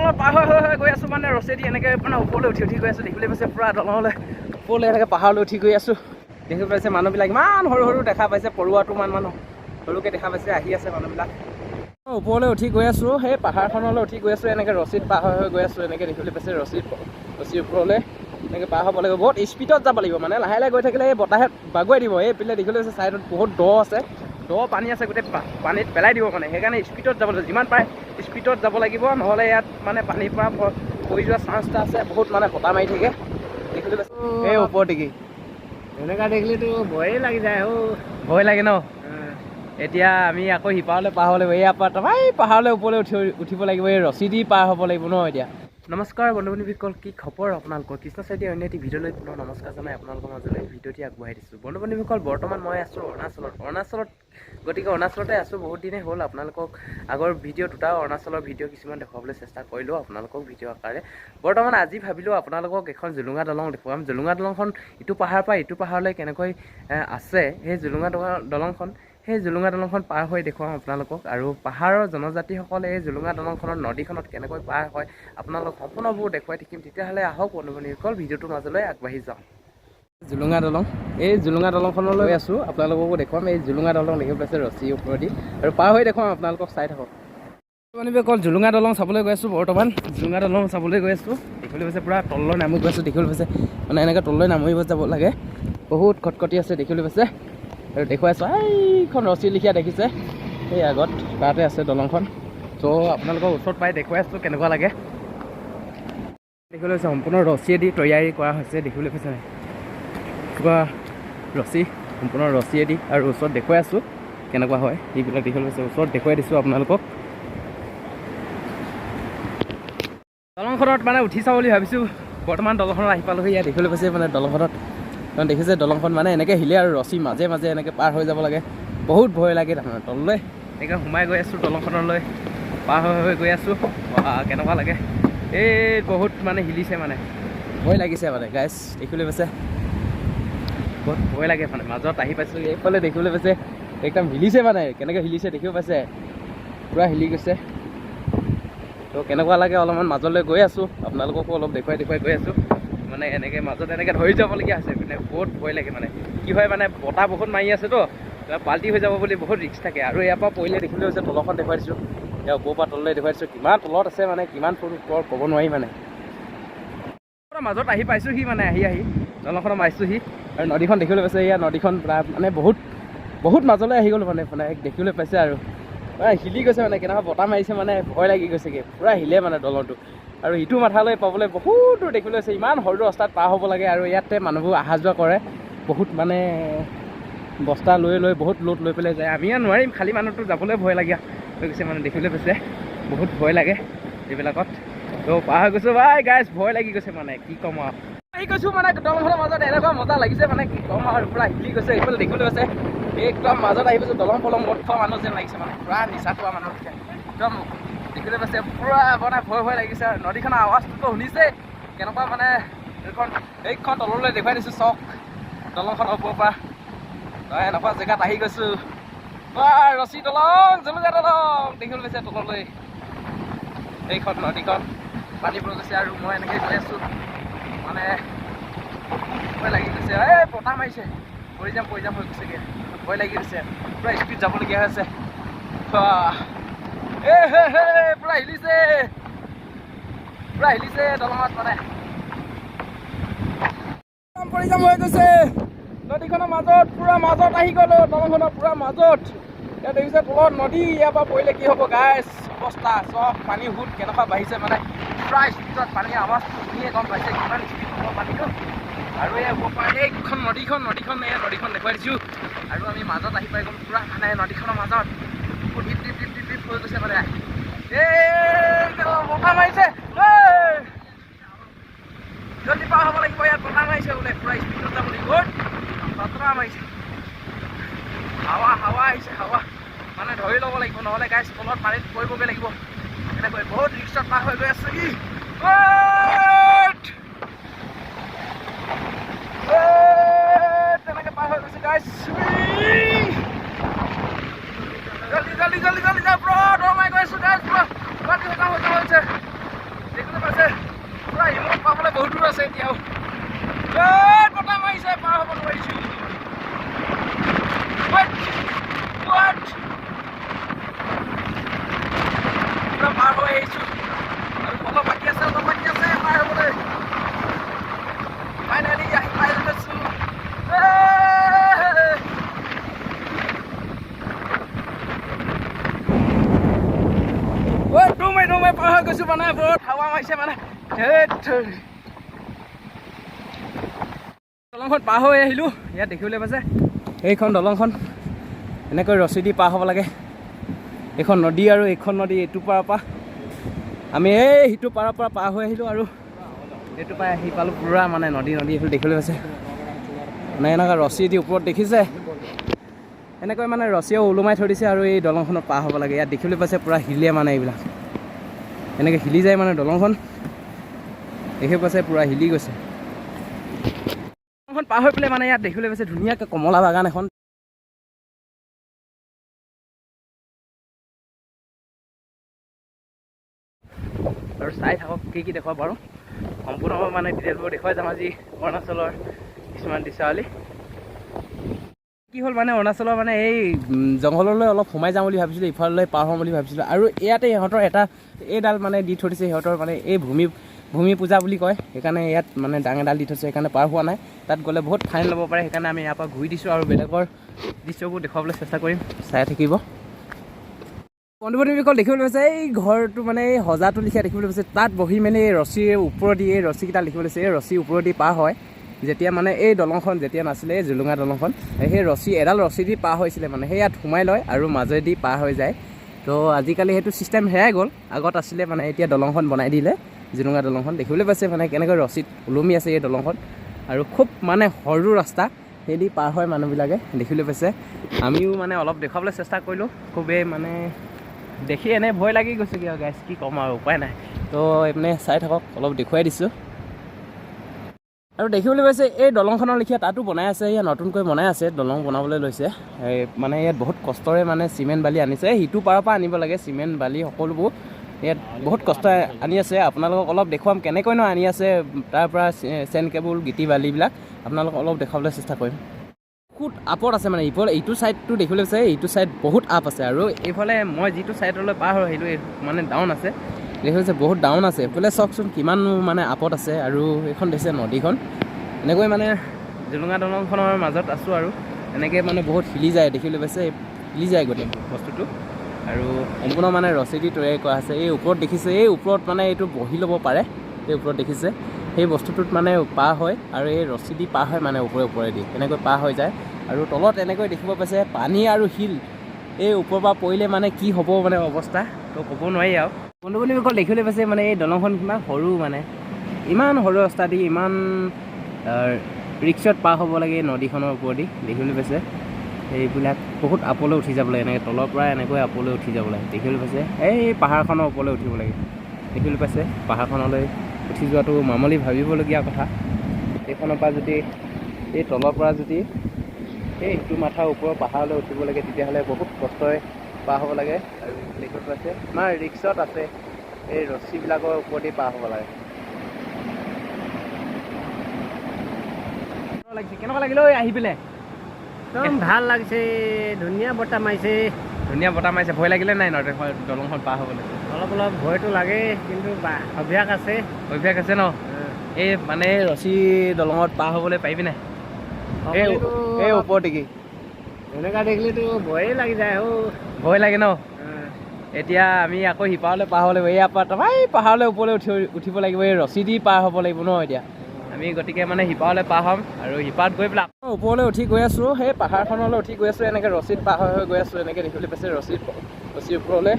দলঙত পাৰ হৈ হৈ হৈ গৈ আছোঁ। মানে ৰছীদি এনেকৈ মানে ওপৰলৈ উঠি উঠি গৈ আছোঁ। দেখিবলৈ পাইছে, পূৰা দলঙলৈ ওপৰলৈ এনেকৈ পাহাৰলৈ উঠি গৈ আছোঁ। দেখিব পাইছে, মানুহবিলাক ইমান সৰু সৰু দেখা পাইছে, পৰুৱাটো মান মানুহ সৰুকৈ দেখা পাইছে। আহি আছে মানুহবিলাক। ওপৰলৈ উঠি গৈ আছোঁ, সেই পাহাৰখনলৈ উঠি গৈ আছোঁ। এনেকৈ ৰছীত পাৰ হৈ হৈ গৈ আছোঁ। এনেকৈ দেখিবলৈ পাইছে, ৰছীৰ ওপৰলৈ এনেকৈ পাৰ হ'ব লাগিব। বহুত স্পীডত যাব লাগিব। মানে লাহে লাহে গৈ থাকিলে এই বতাহে বাগুৱাই দিব। এইফালে দেখিবলৈ পাইছে, ছাইডত বহুত দ আছে, দ পানী আছে, গোটেই পানীত পেলাই দিব। মানে সেইকাৰণে স্পীডত যাব লাগিব, যিমান পাৰে স্পীডত যাব লাগিব। নহ'লে ইয়াত মানে পানীৰ পৰা পৰি যোৱা চান্স এটা আছে। বহুত মানে বতাহ মাৰি থাকে। দেখিবলৈ পাইছে, এই ওপৰত দেখি। এনেকুৱা দেখিলেতো ভয়ে লাগি যায় অ'। ভয় লাগে ন? এতিয়া আমি আকৌ সিপাৰলৈ পাৰ হ'ব লাগিব। ইয়াৰ পৰা তাৰপৰা এই পাহাৰলৈ ওপৰলৈ উঠিব লাগিব, এই ৰছী দি পাৰ হ'ব লাগিব ন এতিয়া। নমস্কাৰ বন্ধু বান্ধৱীসকল, কি খবৰ আপোনালোকৰ? কৃষ্ণ চাইডে অন্য এটি ভিডিঅ'লৈ পুনৰ নমস্কাৰ জনাই আপোনালোকৰ মাজলৈ ভিডিঅ'টি আগবঢ়াই দিছোঁ। বন্ধু বান্ধৱীসকল, বৰ্তমান মই আছোঁ অৰুণাচলত। অৰুণাচলত, গতিকে অৰুণাচলতে আছোঁ বহুত দিনেই হ'ল। আপোনালোকক আগৰ ভিডিঅ' দুটা অৰুণাচলৰ ভিডিঅ' কিছুমান দেখুৱাবলৈ চেষ্টা কৰিলোঁ আপোনালোকক ভিডিঅ' আকাৰে। বৰ্তমান আজি ভাবিলোঁ আপোনালোকক এখন জুলুঙা দলং দেখুৱাম। জুলুঙা দলংখন ইটো পাহাৰৰ পৰা ইটো পাহাৰলৈ কেনেকৈ আছে, সেই জুলুঙা দলংখন, সেই জুলুঙা দলংখন পাৰ হৈ দেখুৱাম আপোনালোকক। আৰু পাহাৰৰ জনজাতিসকলে এই জুলুঙা দলংখনত নদীখনত কেনেকৈ পাৰ হয়, আপোনালোক সম্পূৰ্ণবোৰ দেখুৱাই থাকিম। তেতিয়াহ'লে আহক বন্ধু বান্ধৱীসকল, ভিডিঅ'টোৰ মাজলৈ আগবাঢ়ি যাওঁ। জুলুঙা দলং, এই জুলুঙা দলংখনলৈ আছোঁ, আপোনালোককো দেখুৱাম। এই জুলুঙা দলং দেখিব পাইছে, ৰছীৰ ওপৰেদি আৰু পাৰ হৈ দেখুৱাম আপোনালোকক, চাই থাকক। বান্ধৱীসকল, জুলুঙা দলং চাবলৈ গৈ আছোঁ। বৰ্তমান জুলুঙা দলং চাবলৈ গৈ আছোঁ। দেখিবলৈ পাইছে, পূৰা তললৈ নামি গৈ আছোঁ। দেখিবলৈ পাইছে, মানে এনেকৈ তললৈ নামিব যাব লাগে। বহুত খটখটি আছে, দেখিবলৈ পাইছে। আৰু দেখুৱাই আছোঁ, এইখন ৰছী লিখীয়া দেখিছে, সেই আগত তাতে আছে দলংখন। চ' আপোনালোকৰ ওচৰত পাই দেখুৱাই আছোঁ কেনেকুৱা লাগে। দেখিবলৈ পাইছে, সম্পূৰ্ণ ৰছীয়েদি তৈয়াৰী কৰা হৈছে। দেখিবলৈ পাইছে নাই? কিবা ৰছী, সম্পূৰ্ণ ৰছীয়েদি। আৰু ওচৰত দেখুৱাই আছোঁ কেনেকুৱা হয় সেইবিলাক। দেখিবলৈ পাইছে, ওচৰত দেখুৱাই দিছোঁ আপোনালোকক। দলংখনত মানে উঠি চাওঁ বুলি ভাবিছোঁ। বৰ্তমান দলংখনত আহি পালোহি। ইয়াত দেখিবলৈ পাইছে, মানে দলংখনত কাৰণ দেখিছে, দলংখন মানে এনেকৈ হিলে আৰু ৰছী মাজে মাজে এনেকৈ পাৰ হৈ যাব লাগে। বহুত ভয় লাগে। তাৰমানে তললৈ এনেকৈ সোমাই গৈ আছোঁ, দলংখনলৈ পাৰ হৈ হৈ গৈ আছোঁ। কেনেকুৱা লাগে! এই বহুত মানে হিলিছে, মানে ভয় লাগিছে। মানে গাইছ, দেখিবলৈ পাইছে, বহুত ভয় লাগে। মানে মাজত আহি পাইছোঁ। এইফালে দেখিবলৈ পাইছে, একদম হিলিছে। মানে কেনেকৈ হিলিছে দেখিব পাইছে, পূৰা হিলি গৈছে। তো কেনেকুৱা লাগে, অলপমান মাজলৈ গৈ আছোঁ, আপোনালোককো অলপ দেখুৱাই দেখুৱাই গৈ আছোঁ। মানে এনেকৈ মাজত এনেকৈ ধৰি যাবলগীয়া হৈছে। মানে বহুত ভয় লাগে। মানে কি হয়, মানে বতাহ বহুত মাৰি আছেতো, পাল্টি হৈ যাব বুলি বহুত ৰিস্ক থাকে। আৰু ইয়াৰ পৰা পৰিলে, দেখিবলৈ হৈছে, তলখন দেখুৱাই দিছোঁ। ইয়াৰ ওপৰৰ পৰা তললৈ দেখুৱাই দিছোঁ, কিমান তলত আছে, মানে কিমান ফুট ওপৰত ক'ব নোৱাৰি। মানে মাজত আহি পাইছোঁহি, মানে আহি আহি দলংখনত মাৰিছোঁহি আৰু নদীখন দেখিবলৈ পাইছে। ইয়াৰ নদীখন মানে বহুত বহুত মাজলৈ আহি গ'লোঁ। মানে মানে দেখিবলৈ পাইছে, আৰু মানে হিলি গৈছে। মানে কেনেকুৱা বতাহ মাৰিছে, মানে ভয় লাগি গৈছেগৈ। পূৰা হিলে মানে দলংটো। আৰু ইটো মাথালৈ পাবলৈ বহুত দূৰ। দেখিবলৈ পাইছে, ইমান সৰু ৰাস্তাত পাৰ হ'ব লাগে। আৰু ইয়াতে মানুহবোৰ অহা যোৱা কৰে বহুত, মানে বস্তা লৈ লৈ, বহুত লোড লৈ পেলাই যায়। আমি আৰু নোৱাৰিম, খালী মানুহটো যাবলৈ ভয় লগীয়া হৈ গৈছে। মানে দেখিবলৈ পাইছে, বহুত ভয় লাগে এইবিলাকত। ত' পাৰ হৈ গৈছোঁ। বাই গাইছ, ভয় লাগি গৈছে, মানে কি ক'ম আৰু। আহি গৈছোঁ মানে দলংখনৰ মাজত, এনেকুৱা মজা লাগিছে, মানে কি ক'ম আৰু, পূৰা হিলি গৈছে। এইফালে দেখিবলৈ পাইছে, একদম মাজত আহি পাইছোঁ। দলং পলং মদ খোৱা মানুহ যেন লাগিছে, মানে পূৰা নিচা খোৱা মানুহ একদম। দেখিবলৈ পাইছে, পূৰা মানে ভয় ভয় লাগিছে। আৰু নদীখনৰ আৱাজটোতো শুনিছে কেনেকুৱা। মানে এইখন তললৈ দেখুৱাই দিছোঁ, চাওক, দলংখনৰ ওপৰৰ পৰা। এনেকুৱা জেগাত আহি গৈছোঁ। বা, ৰছী দলং, জুলুঙা দলং দেখিবলৈ পাইছে। তললৈ এইখন নদীখন পানী পৰি গৈছে আৰু মই এনেকৈ গৈ আছোঁ। মানে ভয় লাগি গৈছে। এই বতাহ মাৰিছে, পৰি যাম পৰি যাম হৈ গৈছেগৈ। ভয় লাগি গৈছে, পূৰা স্পীড যাবলগীয়া হৈছে। এ হে হে, পূৰা হিলিছে, পূৰা হিলিছে দলঙত। মানে পৰি যাম হৈ গৈছে নদীখনৰ মাজত। পূৰা মাজত আহি গ'লো, দলংখনৰ পূৰা মাজত। ইয়াত দেখিছে, তলত নদী। ইয়াৰ পৰা পৰিলে কি হ'ব গাইছ অৱস্থা? চব পানী সোঁত কেনেকুৱা বাঢ়িছে। মানে পূৰা স্পীডত পানী, আৱাজটো শুনিয়ে গম পাইছে কিমান স্পীড হ'ব পানীটো। আৰু এই ওপৰৰ পৰা এইখন নদীখন, নদীখন, এই নদীখন দেখুৱাই দিছোঁ। আৰু আমি মাজত আহি পাই গ'লো, পূৰা মানে নদীখনৰ মাজত। বুকু ঢিপ ঢিপ ঢিপ ঢিপ ঢিপ হৈ গৈছে। মানে এই বতাহ মাৰিছে, এই জলদি পাৰ হ'ব লাগিব। ইয়াত বতাহ মাৰিছে বোলে, পূৰা স্পীডত যাব লাগিব। বতাহ মাৰিছে, হাৱা হাৱা আহিছে, হাৱা। মানে ধৰি ল'ব লাগিব, নহ'লে গাইছ তলত পানীত পৰিবগৈ লাগিব। এনেকৈ বহুত ৰিক্সত পাৰ হৈ গৈ আছো। ই ঐ! তেনেকে পাৰ হৈ গৈছে গাইছ। জলদি জলদি জলদি জলদি যাওঁ। পুৰা দৌৰ মাৰি গৈ আছো গাইছ। পুৰা পানী হৈ হৈছে। আছে এতিয়াও। এই বতাহ মাৰিছে, পাৰ হ'ব নোৱাৰিছোঁ। What? What? পুৰা পাৰ হৈ আহিছোঁ আৰু অলপ বাকী আছে, অলপ বাকী আছে পাৰ হ'বলৈ। ফাইনেলি আহি পাই গৈছোঁ। এই! ঐ, দৌৰ মাৰি দৌৰ মাৰি পাৰ হৈ গৈছোঁ মানে, বহুত হাৱা মাৰিছে মানে। ধেৎ ধেৰি। দলংখন পাৰ হৈ আহিলোঁ। ইয়াত দেখিবলৈ পাইছে এইখন দলংখন এনেকৈ ৰছী দি পাৰ হ'ব লাগে। এইখন নদী আৰু এইখন নদী এইটো পাৰৰ পৰা আমি এই সিটো পাৰৰ পৰা পাৰ হৈ আহিলোঁ আৰু এইটো পাই আহি পালোঁ। পূৰা মানে নদী নদী এইফালে দেখিবলৈ পাইছে মানে এনেকুৱা ৰছী দি ওপৰত দেখিছে, এনেকৈ মানে ৰছীয়ে ওলোমাই থৈ দিছে আৰু এই দলংখনত পাৰ হ'ব লাগে। ইয়াত দেখিবলৈ পাইছে পূৰা হিলে মানে এইবিলাক এনেকৈ হিলি যায় মানে দলংখন, দেখি পাইছে পূৰা হিলি গৈছে। দলংখন পাৰ হৈ পেলাই মানে ইয়াত দেখিবলৈ পাইছে ধুনীয়াকৈ কমলা বাগান এখন। আৰু চাই থাকক কি কি দেখুৱাব পাৰোঁ, সম্পূৰ্ণ মানে ডিটেইলবোৰ দেখুৱাই যাম আজি অৰুণাচলৰ কিছুমান দৃশ্যাৱলী। কি হ'ল মানে অৰুণাচলৰ মানে এই জংঘললৈ অলপ সোমাই যাম বুলি ভাবিছিলোঁ, ইফাললৈ পাৰ হ'ম বুলি ভাবিছিলোঁ। আৰু ইয়াতে ইহঁতৰ এটা এইডাল মানে দি থৈ দিছে, সিহঁতৰ মানে এই ভূমি পূজা বুলি কয়, সেইকাৰণে ইয়াত মানে ডাং এডাল দি থৈছে, সেইকাৰণে পাৰ হোৱা নাই। তাত গ'লে বহুত ফাইন ল'ব পাৰে, সেইকাৰণে আমি ইয়াৰ পৰা ঘূৰি দিছোঁ আৰু বেলেগৰ দৃশ্যবোৰ দেখুৱাবলৈ চেষ্টা কৰিম, চাই থাকিব। বন্ধু বান্ধৱীসকল দেখিবলৈ পাইছে এই ঘৰটো মানে এই সজাটো লিখা দেখিবলৈ পাইছে, তাত বহি মেলি এই ৰছীৰ ওপৰেদি এই ৰছীকেইটা দেখিবলৈ পাইছে, এই ৰছীৰ ওপৰেদি পাৰ হয়। যেতিয়া মানে এই দলংখন যেতিয়া নাছিলে, এই জুলুঙা দলংখন, সেই ৰছী এডাল ৰছী দি পাৰ হৈছিলে মানে, সেই ইয়াত সোমাই লয় আৰু মাজেদি পাৰ হৈ যায়। তো আজিকালি সেইটো ছিষ্টেম হেৰাই গ'ল, আগত আছিলে মানে, এতিয়া দলংখন বনাই দিলে জুলুঙা দলংখন। দেখিবলৈ পাইছে মানে কেনেকৈ ৰছীত ওলমি আছে এই দলংখন, আৰু খুব মানে সৰু ৰাস্তা, সেইদি পাৰ হয় মানুহবিলাকে, দেখিবলৈ পাইছে। আমিও মানে অলপ দেখুৱাবলৈ চেষ্টা কৰিলোঁ, খুবেই মানে দেখি এনেই ভয় লাগি গৈছেগৈ আৰু গাইছ, কি ক'ম আৰু উপায় নাই। তো এইপিনে চাই থাকক, অলপ দেখুৱাই দিছোঁ। আৰু দেখিবলৈ পাইছে এই দলংখনৰ লেখীয়া তাতো বনাই আছে, ইয়াত নতুনকৈ বনাই আছে, দলং বনাবলৈ লৈছে। এই মানে ইয়াত বহুত কষ্টৰে মানে চিমেণ্ট বালি আনিছে, সিটো পাৰৰ পৰা আনিব লাগে চিমেণ্ট বালি সকলোবোৰ, ইয়াত বহুত কষ্ট আনি আছে। আপোনালোকক অলপ দেখুৱাম কেনেকৈনো আনি আছে তাৰ পৰা চেণ্ড কেবুল গিটি বালিবিলাক, আপোনালোকক অলপ দেখুৱাবলৈ চেষ্টা কৰিম। বহুত আপত আছে মানে ইফালে এইটো ছাইডটো দেখিবলৈ পাইছে, এইটো ছাইড বহুত আপ আছে, আৰু এইফালে মই যিটো ছাইডলৈ পাৰ হৈ আহিলোঁ এই মানে ডাউন আছে, দেখিছে বহুত ডাউন আছে। এইফালে চাওকচোন কিমান মানে আপত আছে। আৰু এইখন দেখিছে নদীখন, এনেকৈ মানে জুলুঙা দলংখনৰ মাজত আছোঁ আৰু এনেকৈ মানে বহুত হিলি যায়, দেখিবলৈ পাইছে হিলি যায় গোটেই বস্তুটো। আৰু সম্পূৰ্ণ মানে ৰছী দি তৈয়াৰ কৰা আছে। এই ওপৰত দেখিছে, এই ওপৰত মানে এইটো বহি ল'ব পাৰে, এই ওপৰত দেখিছে সেই বস্তুটোত মানে পাৰ হয়, আৰু এই ৰছী দি পাৰ হয় মানে ওপৰে ওপৰেদি এনেকৈ পাৰ হৈ যায়। আৰু তলত এনেকৈ দেখিব পাইছে পানী আৰু শিল, এই ওপৰৰ পৰা পৰিলে মানে কি হ'ব মানে অৱস্থা তো ক'ব নোৱাৰি আৰু। বন্ধু বান্ধৱীসকল দেখিবলৈ পাইছে মানে এই দলংখন কিমান সৰু, মানে ইমান সৰু ৰাস্তা দি ইমান ৰিক্সত পাৰ হ'ব লাগে নদীখনৰ ওপৰেদি, দেখিবলৈ পাইছে। এইবিলাক বহুত আপলৈ উঠি যাব লাগে, এনেকৈ তলৰ পৰা এনেকৈ আপলৈ উঠি যাব লাগে, দেখিবলৈ পাইছে। এই পাহাৰখনৰ ওপৰলৈ উঠিব লাগে, দেখিবলৈ পাইছে। পাহাৰখনলৈ উঠি যোৱাটো মামলি ভাবিবলগীয়া কথা। এইখনৰ পৰা যদি এই তলৰ পৰা যদি এই ইটো মাথাৰ ওপৰৰ পাহাৰলৈ উঠিব লাগে, তেতিয়াহ'লে বহুত কষ্টৰে পাৰ হ'ব লাগে। আৰু দেখিবলৈ পাইছে ইমান ৰিক্সত আছে, এই ৰছীবিলাকৰ ওপৰতে পাৰ হ'ব লাগে। কেনেকুৱা লাগিলে ঐ আহি পেলাই? একদম ভাল লাগিছে, ধুনীয়া বতাহ মাৰিছে। ধুনীয়া বতাহ মাৰিছে। ভয় লাগিলে নাই দলংখন পাৰ হ'বলৈ? অলপ অলপ ভয়টো লাগে, কিন্তু অভ্যাস আছে। অভ্যাস আছে ন? এই মানে ৰছী দলঙত পাৰ হ'বলৈ পাৰিবি নাই? এই ওপৰত দেখি এনেকুৱা দেখিলেতো ভয়ে লাগি যায়। ভয় লাগে ন? এতিয়া আমি আকৌ সিপাৰলৈ পাৰ হ'ব লাগিব, ইয়াৰ পৰা তাৰপৰা এই পাহাৰলৈ ওপৰলৈ উঠিব লাগিব, এই ৰছী দি পাৰ হ'ব লাগিব ন এতিয়া আমি। গতিকে মানে সিপাৰলৈ পাৰ হ'ম আৰু সিপাৰত গৈ পেলাই ওপৰলৈ উঠি গৈ আছোঁ, সেই পাহাৰখনলৈ উঠি গৈ আছোঁ, এনেকৈ ৰছীত পাৰ হৈ গৈ আছোঁ, এনেকৈ দেখিবলৈ পাইছে ৰছীৰ ওপৰলৈ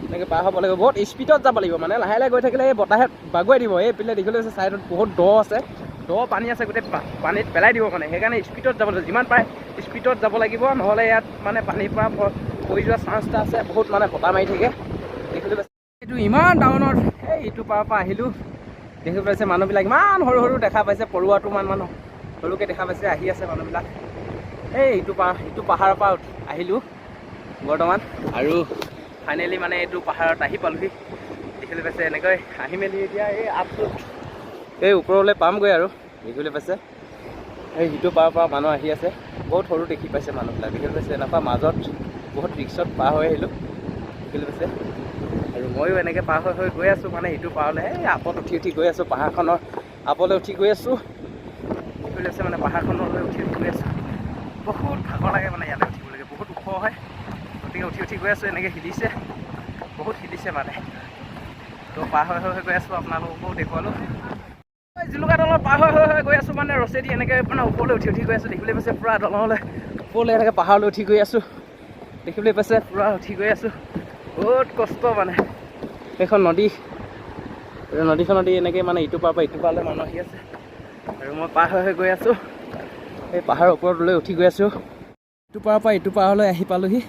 এনেকৈ পাৰ হ'ব লাগিব। বহুত স্পীডত যাব লাগিব, মানে লাহে লাহে গৈ থাকিলে এই বতাহে বাগুৱাই দিব। এইফালে দেখিবলৈ পাইছে ছাইডত বহুত দ আছে, দ পানী আছে, গোটেই পানীত পেলাই দিব মানে, সেইকাৰণে স্পীডত যাব লাগিব, যিমান পাৰে স্পীডত যাব লাগিব, নহ'লে ইয়াত মানে পানীৰ পৰা পৰি যোৱা চান্স এটা আছে। বহুত মানে বতাহ মাৰি থাকে, দেখিবলৈ পাইছে। এইটো ইমান ডাঙৰ, এই ইটো পাৰৰ পৰা আহিলোঁ, দেখিবলৈ পাইছে মানুহবিলাক ইমান সৰু সৰু দেখা পাইছে, পৰুৱাটো মান মানুহ সৰুকৈ দেখা পাইছে, আহি আছে মানুহবিলাক। এই ইটো পাহাৰৰ পৰা আহিলোঁ বৰ্তমান, আৰু ফাইনেলি মানে এইটো পাহাৰত আহি পালোহি, দেখিবলৈ পাইছে। এনেকৈ আহি মেলি এতিয়া এই আপটোত এই ওপৰলৈ পামগৈ আৰু দেখিবলৈ পাইছে। এই সিটো পাৰৰ পৰা মানুহ আহি আছে, বহুত সৰু দেখি পাইছে মানুহবিলাক, দেখিবলৈ পাইছে। এনেকুৱা মাজত বহুত ৰিক্সত পাৰ হৈ আহিলোঁ, দেখিবলৈ পাইছে। আৰু ময়ো এনেকৈ পাৰ হৈ হৈ গৈ আছোঁ, মানে ইটো পাৰলৈ এই আপত উঠি উঠি গৈ আছোঁ, পাহাৰখনৰ আপলৈ উঠি গৈ আছোঁ, দেখিবলৈ পাইছে। মানে পাহাৰখনলৈ উঠি উঠি গৈ আছোঁ, বহুত ভাগৰ লাগে মানে ইয়ালৈ উঠিবলৈকে, বহুত ওখ হয়, গতিকে উঠি উঠি গৈ আছোঁ। এনেকৈ হিলিছে, বহুত হিলিছে মানে। তো পাৰ হৈ হৈ গৈ আছোঁ, আপোনালোককো দেখুৱালোঁ। জুলুকা দলঙত পাৰ হৈ হৈ হৈ গৈ আছোঁ, মানে ৰছেদি এনেকৈ মানে ওপৰলৈ উঠি উঠি গৈ আছোঁ, দেখিবলৈ পাইছে। পূৰা দলঙলৈ ওপৰলৈ এনেকৈ পাহাৰলৈ উঠি গৈ আছোঁ, দেখিবলৈ পাইছে। পূৰা উঠি গৈ আছোঁ, বহুত কষ্ট মানে। এইখন নদী, নদীখনদি এনেকৈ মানে ইটো পাৰৰ পৰা ইটো পাৰলৈ মানুহ আহি আছে আৰু মই পাৰ হৈ হৈ গৈ আছোঁ। এই পাহাৰৰ ওপৰলৈ উঠি গৈ আছোঁ, ইটো পাৰৰ পৰা ইটো পাৰলৈ আহি পালোহি।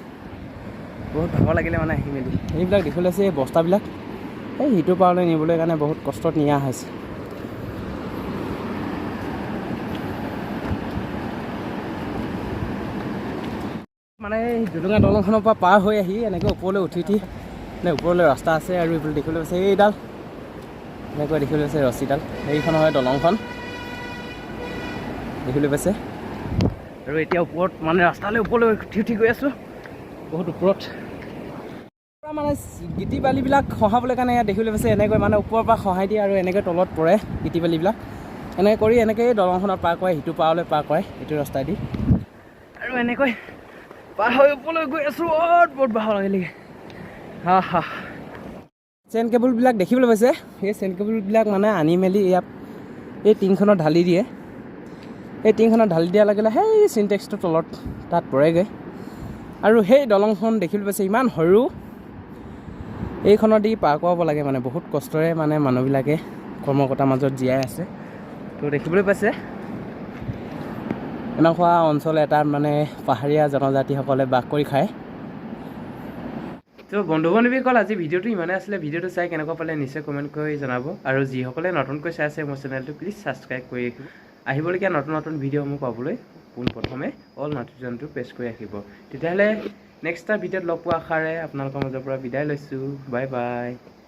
বহুত ভাগৰ লাগিলে মানে আহি মেলি। এইবিলাক দেখিবলৈ আছে, এই বস্তাবিলাক এই সিটো পাৰলৈ নিবলৈ কাৰণে বহুত কষ্টত নিয়া হৈছে। মানে এই জুলুঙা দলংখনৰ পৰা পাৰ হৈ আহি এনেকৈ ওপৰলৈ উঠি উঠি মানে ওপৰলৈ ৰাস্তা আছে আৰু এইফালে দেখিবলৈ পাইছে এইডাল এনেকৈ দেখিবলৈ পাইছে ৰছীডাল, এইখন হয় দলংখন, দেখিবলৈ পাইছে। আৰু এতিয়া ওপৰত মানে ৰাস্তালৈ ওপৰলৈ উঠি উঠি গৈ আছোঁ, বহুত ওপৰত। পূৰা মানে গিটি বালিবিলাক খহাবলৈ কাৰণে ইয়াত দেখিবলৈ পাইছে এনেকৈ মানে ওপৰৰ পৰা খহাই দিয়ে আৰু এনেকৈ তলত পৰে গিটি বালিবিলাক, এনেকৈ কৰি এনেকৈয়ে দলংখনত পাৰ কৰে, সিটো পাৰলৈ পাৰ কৰে এইটো ৰাস্তাইদি। আৰু এনেকৈ পাৰ হৈ ওপৰলৈ গৈ আছোঁ, অত বহুত ভাগৰ লাগিলে। হা হা, চেইন কেবুলবিলাক দেখিবলৈ পাইছে, সেই চেইন কেবুলবিলাক মানে আনি মেলি ইয়াত এই টিংখনত ঢালি দিয়ে। এই টিংখনত ঢালি দিয়াৰ লগে লগে সেই চিনটেক্সটোৰ তলত তাত পৰেগৈ। আৰু সেই দলংখন দেখিবলৈ পাইছে ইমান সৰু, এইখনত দি পাৰ কৰাব লাগে মানে বহুত কষ্টৰে মানে মানুহবিলাকে কৰ্মকৰ্তাৰ মাজত জীয়াই আছে। তো দেখিবলৈ পাইছে এনেকুৱা অঞ্চল এটাত মানে পাহাৰীয়া জনজাতিসকলে বাস কৰি খায়। তো বন্ধু বান্ধৱীসকল, আজি ভিডিঅ'টো ইমানেই আছিলে। ভিডিঅ'টো চাই কেনেকুৱা পালে নিশ্চয় কমেণ্ট কৰি জনাব। আৰু যিসকলে নতুনকৈ চাই আছে মোৰ চেনেলটো প্লিজ ছাবস্ক্ৰাইব কৰি ৰাখিব। আহিবলগীয়া নতুন নতুন ভিডিঅ'সমূহ পাবলৈ পোনপ্ৰথমে অল নটিফিকেশ্যনটো প্ৰেছ কৰি ৰাখিব। তেতিয়াহ'লে নেক্সট এটা ভিডিঅ'ত লগ পোৱাৰ আশাৰে আপোনালোকৰ মাজৰ পৰা বিদায় লৈছোঁ। Bye bye.